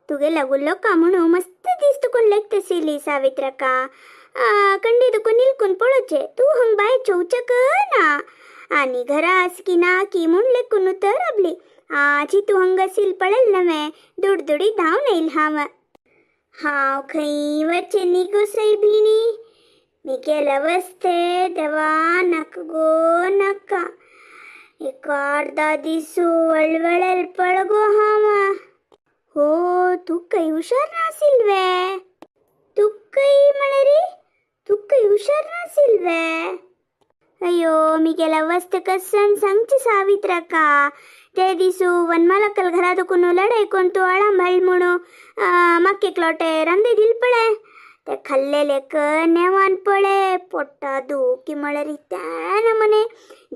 तुगेला गुल्लोका म्हणू मस्त दीस तुकून लेखतसिली सावित्रका. कंडी तुकून निलकून पळोवचे तूं हंग बाय चोवचक ना आणि घरा आस की ना की म्हूण लेखून तर राबली. आजी तूं हंग असील पळयल नव्हे दुडदुडी धांवन येईल हांव. हांव खंय वचें न्ही गो सैबिणी, मिगेल अवस्थे देवा नाका गो नाका. एक अर्धा दिसू वळवळेल पळगो हांव. हो तुकय हुशार नासील वे? तुकय म्हळ्यारी तुकय हुशार नासील वे? अय्यो मिगेल अवस्थ कसन सांगचे सावित्रका. ते दिसू वनमालकल घरा दुकून लढाई कोण तू आळाम हळ म्हणू मक्के क्लोटे रंदे दिल पळे ते खाल्लेले क नेवान पळे पोट्टा दुखी म्हळ्यारी त्या नमने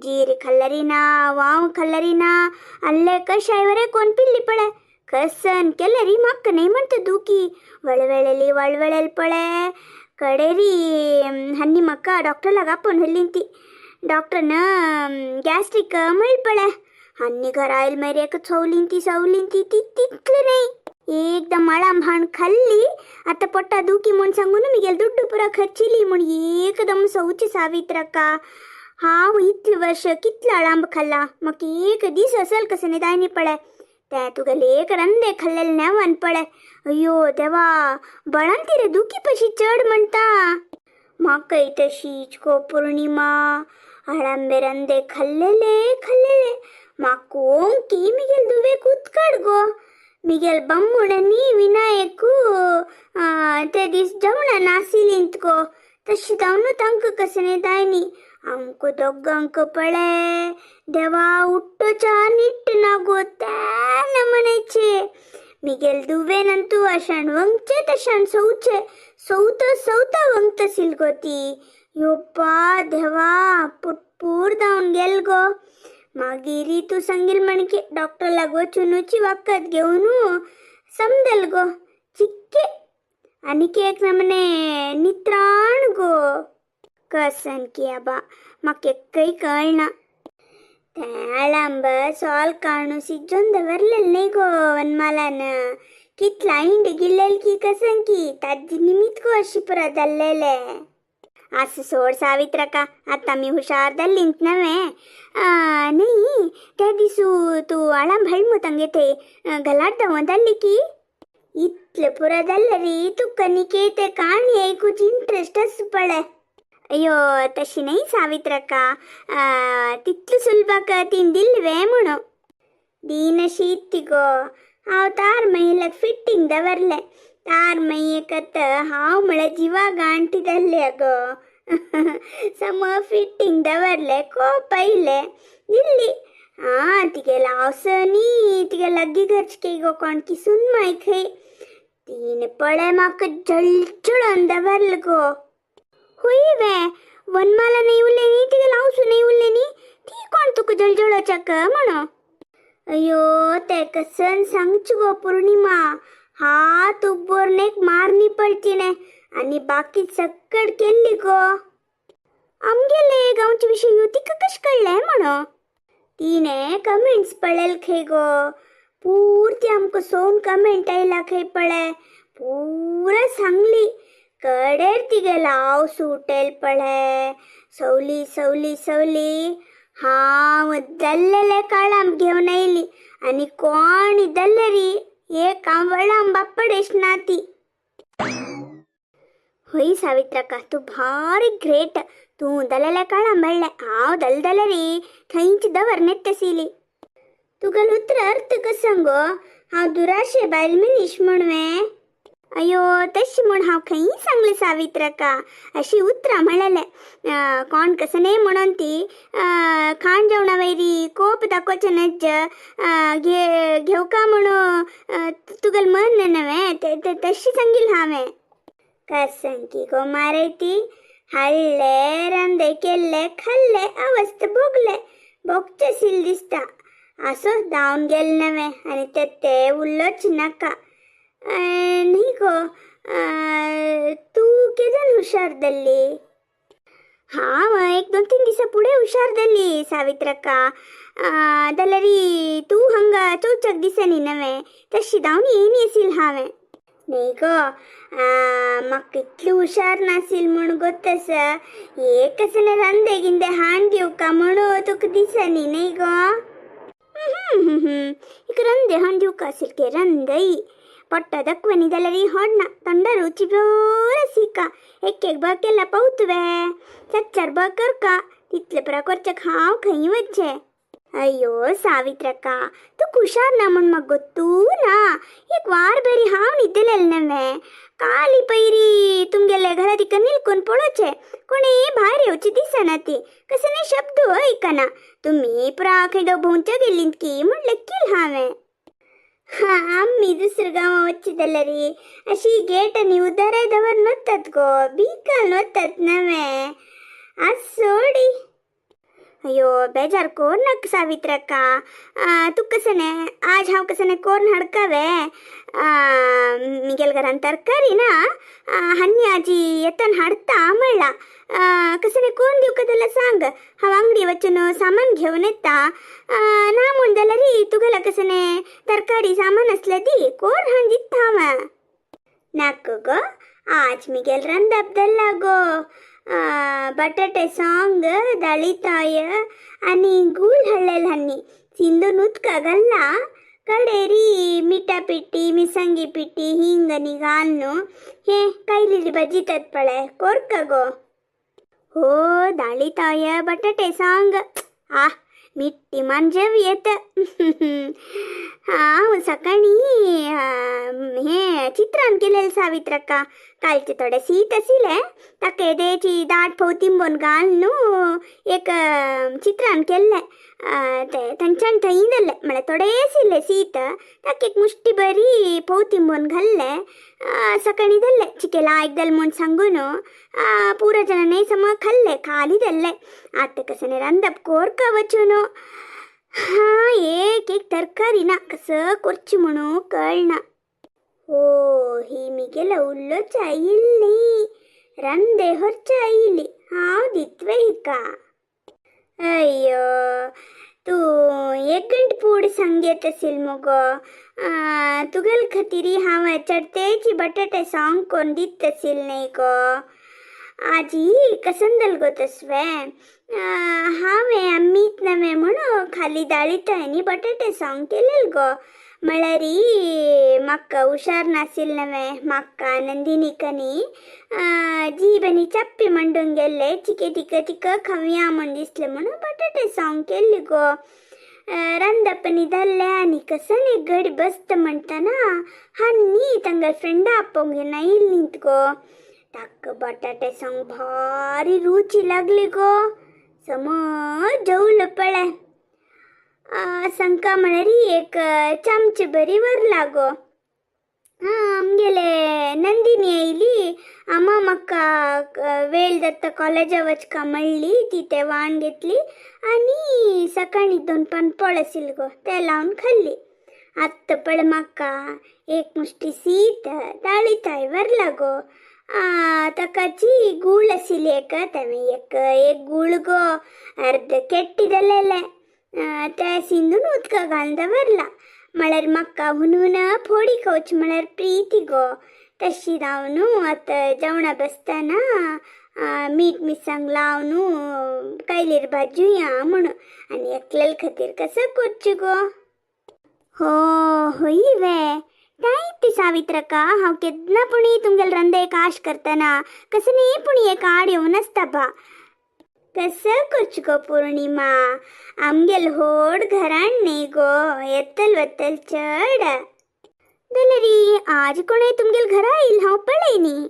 जीर खाल्लरी ना वाव खाल्लरी ना अल्ले कशाय कोण पिल्ली पळे कसन केलरी मक्क नाही म्हणते दुखी वळवळली वळवळेल पळे. कडेरी हन्नी मक्का डॉक्टरलाग आपोवन हल्लिंती डॉक्टरन ग्यास्ट्रिक म्हळी पळे. हन्नी घरा आयल मागीर एक सवलिंती सवलिंती ती तितले नाही एकदम अळाम भाण खाल्ली. आता पोट्टा दुखी म्हूण सांगून मिगेल दुड्डू पुरा खर्चिली म्हूण एकदम सवची सावित्रका. हांव इतले वर्ष कितलो अळांब खाल्ला म्हाका एक दीस असल कसं नाही दायनी पळे ते तुगेले एक रंदे खाल्लेले नेवान पळे. अय्यो देवा बळांती रे दुखी पशी चड म्हणटा. म्हाकाय तशीच गो पौर्णिमा, अळंबे रंदे खाल्लेले खाल्लेले म्हाका ओंकी मिगेल दुवे कुत्काड गो. मिगेल बम्मुडनी विनायकू ते दीस जेवणा नासिलींत गो तशी जावन तांकां कसं दायनी आमकां दोगांक पळे देवा उट्टोच्या निट्ट ना गो त्या नमनायचे. मिगेल दुवेनंतू अशान वंगचे तशान सवचे सवत सवता वंगतसील गो ती. योप्पा देवा पुटपूर जावन गेल गो. मागीर तूं सांगील म्हणके डॉक्टर लागो चुनूची वखद घेवन समजल गो चिक्के. आनीक एक नमने नित्राण गो कसन की आबा म्हाका एक्कय कळना. तें अळंब सोल काणू सिज्जोन दवरलेल न्ही गो वनमालान कितला इंड गिल्लेल की कसन की ताजी निमित गो अशी पुरा जाल्लेले. आसूं सोड सावित्रका, आतां आमी हुशार जाल्लींत नव्हे. न्ही त्या दिसू तूं अळंब हाड मु तांगे थंय घलाट धांवत जाल्ली की इतले पुरा जाल्ले री तुका निके ते काणी आयकुची इंट्रस्ट आसा पळय. अय्यो तशी न्ही सावित्रका, तितले सुलभाक तीन दिल्ली वे म्हणू दीन ती गो. हांव तार महिलाक फिट्टींग दवरलें तार माई हांव म्हळ्यार जिवा गांठी जाल्ले गो. सम फिट्टींग दवरलें कोप आयलें दिल्ली. आं तिगे हांवस न्ही तिगे लागीं घरची गो कोण की सून खंय तीन पळय म्हाका जळजळोन दवरल गो. हुय वे वनमाला नाही उरले न्ही तिगे लावसू नाही उरले न्ही ती कोण तुका जळजळोच्याक म्हणो. अय्यो ते कसन सांगची गो पौर्णिमा, हात उब्बोरनेक मारणी पडची आणि बाकी सक्कड केल्ली गो. आमगेले गांवचे विशय तिका कशें कळ्ळें म्हणो. तिणे कमेंट्स पळयल खंय गो, पुर्ती आमकां सोन कमेंट आयला खंय पळय पुरा सांगली. कडेर तिगे लाव सुटेल पळय सवली सवली सवली. हांव दल्लेले काळाम घेवन आयली आनी कोण दल्ले री एक हांव व्हडलां बाप्पडेश ना ती. होय सावित्रका तूं भारी ग्रेट, तूं दलेले काळां मेळ्ळें हांव दलदले री थंयच दवर नेत्तसीली. तुगेलो उतर अर्थ कसो गो, हांव दुराशे बायल मनीस म्हूण वे? अय्यो तशी म्हूण हांव खंय सांगलें सावित्रका, अशी उतरां म्हणलेले. कोण कसं न्ही म्हणून ती खाण जेवणा वयरी कोप दाखोवचें नज्ज घे घेवका म्हणून तुगेलें मन न्हय ते तशी सांगील हांवें. कसं की गो मारय ती हाडले रांदे केल्ले खाल्ले अवस्थ भोगले भोगचे सील दिसता. असो धांवन गेले नव्हे आनी ते ते उरलोच नाका. न्ही गो तूं केदन हुशार जाल्ली? हांव एक दोन तीन दिसा फुडें हुशार जाली सावित्रक्का. जाल्यारी तूं हांगा चवचक दिसांनी नवें तशी धांवन येयनी आसील हांवें. न्ही गो, म्हाका इतली हुशार नासील म्हूण गोत आसा. एक कसलें रांदे गिंदे हाण दिवका म्हणून तुका दिसनी न्ही गो. एक रंदे हाण दिवका आसील के रंदई पोट्टा दाखवनी जाल्यार होडना तोंडा रुची बोर सीका. एक एक बा केला पावतवे चार चार बा करका तितले परा करच्याक हांव खंय वचचें. अय्यो सावित्रक्का, तूं हुशार ना म्हूण म्हाका गोत्तू ना. एक वार बरी हांव न्हिदलेलें नवें. काली पयरी तुमगेले घरा तिका निलकून पळोवचें, कोणी भायर येवची दिसना ती, कसले शब्द आयकना. तुमी पुरा खंय भोंवच्या गेल्लीं की म्हूण लेखील हांवें. हा, आम्ही दुसऱ्या गांवा वच्ची जाल्यार अशी गेट आनी उदाराय दवर वतात गो, बीक घालून वतात नवें. आज सोडी. अय्यो बेजार कोर नाका सावित्रक्का. तूं कसं न्ही आज हांव कसं न्ही कोरून हाडकावे. मिगेल घरान तरकारी ना, हन्नी आजी येताना हाडता म्हणला. कसं न्ही कोण दिवका जाल्यार सांग, हांव अंगडी वचून सामान घेवन येता. ना म्हूण जाल्यार तुगेला कसं न्ही तरकारी सामान आसल्यार दी, कोर हाडून दिता हांव. नाका गो, आज मिगेल रांदप धरला गो. बटाटे साँग, दाळीताय आनी गूळ हाडलेले हांणी सिंदून उदका घाल्ला. कडेरी मिठा पिठी, मिरसांगी पिठी, हिंग आनी घालून हे कायलेली भाजी तात पळय, कोरका गो. हो, दाळीताय बटाटे सांग, आ मिट्टी मान जेव येत. हांव सकाळी हे चित्रान केलेलें सावित्रक्का. कालचें थोडें शीत आशिल्लें, ताका येदेची दाट फोव तिंबोवन घाल न्हू एक चित्रान केल्लें. तें थंयच्यान थंय धरलें, म्हळ्यार थोडें आशिल्लें शीत, ताका एक मुश्टी बरी फोव तिंबोवन घाल्लें. सकाळीं धरलें चिके लायक जालें म्हूण सांगून पुरा जाणांनी सम खाल्लें, खाली धरलें. आतां कशें रांदप कोरका वचून. हा, एक एक तरकारी ना, कसं करचें म्हणून कळना. हो, ही मिगेला उल्लोच आयिल्ली रांदे हरचे आयिल्ली, हांव दितवे हिका. अय्यो, तूं एक गंट पूड सांगेत आसील मुगो. तुगेले खातीर हांव चडतेची बटाटे सांग कोन्न दित आसील न्ही गो. आजी कसंदल गो तसवें. हांवें मीत नवें म्हणून खाली दाळीत आनी बटाटे सांग केलेल गो. म्हळ्यार म्हाका हुशार नाशिल्लें नवें. म्हाका नंदिनीक न्ही जीब आनी चप्पी मांडून गेल्ले, चिके तिका तिका खावया म्हूण दिसलें म्हणून बटाटे सांग केल्ली गो. रांदप आनी धरलें आनी कसन एक घडी बसता म्हणटना हांनी तांगेले फ्रेंडा आपोवंक घेवन आयिल्लीं गो. ताका बटाटे सांग भारी रुची लागली गो, समज जेवलो पळय. संका म्हळ्यार एक चमचे बरी वरला गो. आमगेले नंदिनी आयली, आमा म्हाका वेळ जाता कॉलेजा वचका म्हणली, ती ते वाण घेतली आनी सकाळीं दोन पानपोळ आशिल्ले गो ते लावन खाल्ली. आत्तां पळय म्हाका एक मुश्टी शीत दाळीताय वरला गो. ताकाची गूळ आशिल्ली एक, तें एक एक गूळ गो अर्द केट्टी जालेलें, तें सिंदून उदका घालून दवरला. म्हळ्यार म्हाका हुनून फोडी खावची म्हळ्यार प्रिती गो. तशी जावन आतां जेवणा बसतना मीठ मिरसांग लावन कायलीर भाजूया म्हणून, आनी एकल्याल खातीर कसो करचें गो. हो हय वे ती सावित्रक्का, हांव केन्ना पुणी तुमगेले रंदे काश करतना कसं न्ही पुणी एक आड येवन आसता बा. कसं करचें गो पौर्णिमा, आमगेल व्हड घरान न्ही गो, येतल वतल चड. जाल्यार आज कोणय तुमगेल घरा येयल हांव पळयनी.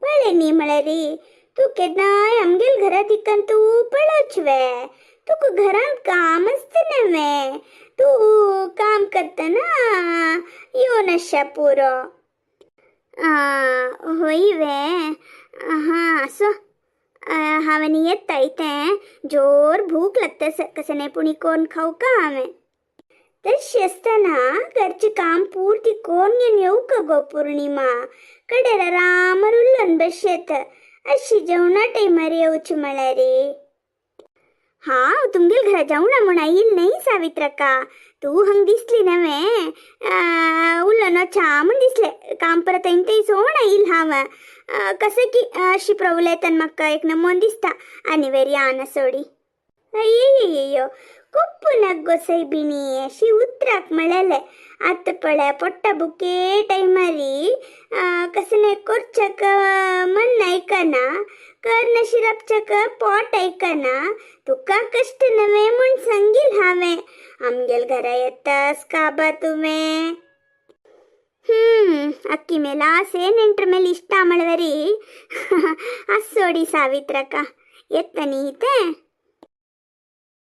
पळयनी म्हळ्यार तूं केन्नाय आमगेल घरा दिकन तूं पळोवच वे. तुका घरांत काम आसता नवें, तूं काम करतना येवन आशा पुरो. हय वे, हां आसो. हांवें येताय तें जोर भूक लागता, कशें न्ही पुणी कोन्न खावका हांवें. तशें आसतना घरचें काम पुर्ती कोन्न घेवन येवका गो पौर्णिमा. कडेर आरामार उलोवन बशेत. अशी जेवणा टायमार येवची म्हळ्यार. हांव तुमगेल घरा जेवणा म्हूण आयिल न्हय सावित्रक्का. तूं हांग दिसली नवें, उलोवन च्या म्हूण दिसलें. काम परत थंय सोण आयिल हांव. कसं की अशी प्रवलेतन म्हाका एक नमोन दिसता आनी वेरी आना सोडी. अय्यय्यो, कुप्पु नग्गो सैबिणी, अशी उतराक म्हळेले. आतां पळय, पोट्टा बुके टायमारी कसं नाही कोरच्याक मन आयकना, कर नशिरापच्याक पोट आयकना. तुका कश्ट नवे म्हूण सांगील हांवें. आमगेल घरा येतास काबा तुवें? ಅಕ್ಕಿ ಮೇಲೆ ಆಸೆ, ನೆಂಟ್ರ ಮೇಲೆ ಇಷ್ಟ ಮಳವರಿ. ಅಸ್ಸೋಡಿ ಸಾವಿತ್ರಕ್ಕ, ಎತ್ತ ನೀತೆ.